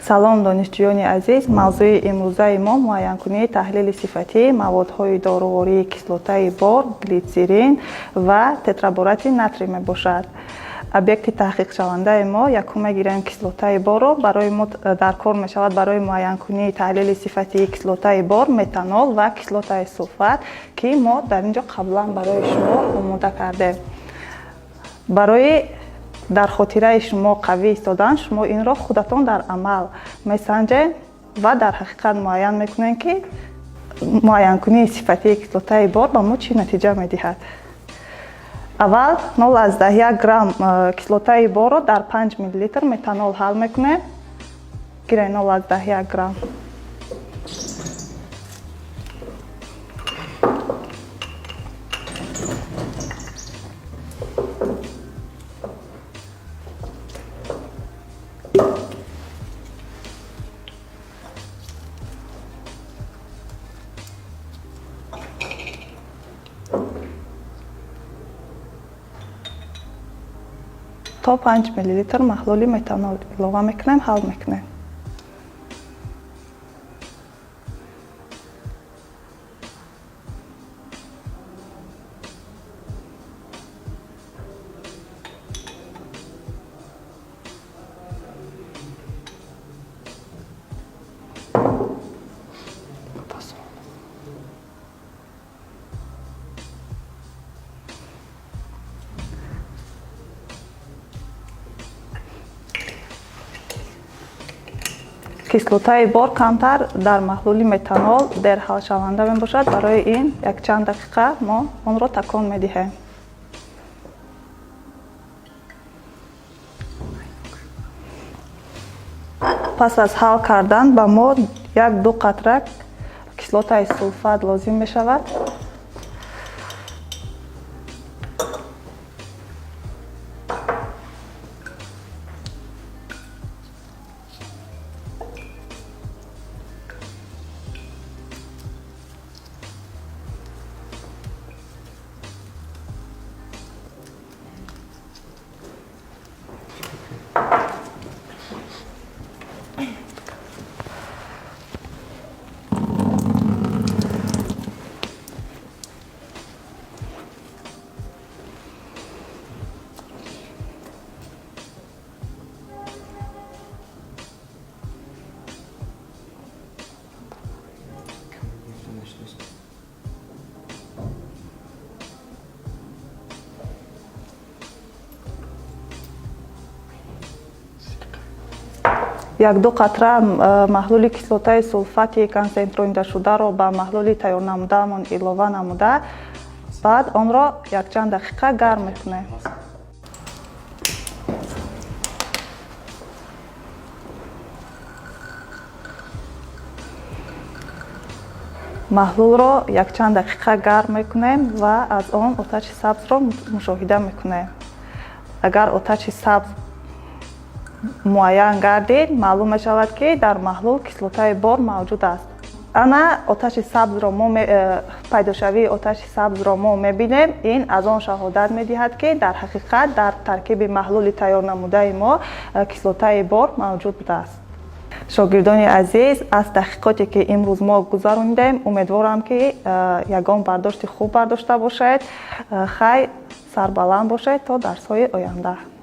Салом, донишҷӯёни азиз! Мавзӯи имрӯзаи мо муайянкунии таҳлили сифатии маводҳои дорувории кислотаи бор, глитсерин ва тетраборати натрий мебошад. Объекти таҳқиқшавандаи мо якум мегирем кислотаи борро. Барои мо дар кор мешавад барои муайянкунии таҳлили сифатии кислотаи бор метанол ва кислотаи сулфат, ки мо дар ин ҷо қаблан барои шумо омода кардем. Барои дар хотираи шумо қавӣ истодан, шумо инро худатон дар амал месанҷед ва дар ҳақиқат муайян мекунед, ки муайянкунии сифатии кислотаи бор ба мо чӣ натиҷа медиҳад. Аввал 0,1 грамм кислотаи борро дар 5 миллилитр метанол ҳал мекунем. Гирем 0,1 грамм. То 5 миллилитр маҳлули метанол илова мекунем, ҳал мекунем. Кислотаи бор камтар дар маҳлули метанол дер ҳалшаванда мебошад. Барои ин якчанд дақиқа мо онро такон медиҳем. Пас аз ҳал кардан ба мо як-ду қатра кислотаи сулфат лозим мешавад. Як-ду қатра маҳлули кислотаи сулфати консентрондашударо ба маҳлули тайёр намудаамон илова намуда, баъд онро якчанд дақиқа гарм мекунем. Маҳлулро якчанд дақиқа гарм мекунем ва аз он оташи сабзро мушоҳида мекунем. Агар оташи сабз муайян гардид, маълум мешавад, ки дар маҳлул кислотаи бор мавҷуд аст. Ана оташи сабзро мо пайдошавии оташи сабзро мо мебинем. Ин аз он шаҳодат медиҳад, ки дар ҳақиқат дар таркиби маҳлули тайёр намудаи мо кислотаи бор мавҷуд будааст. Шогирдони азиз, аз таҳқиқоте, ки имрӯз мо гузаронидем, умедворам, ки ягон бардошти хуб бардошта бошед. Хайр, сарбаланд бошед то дарсҳои оянда.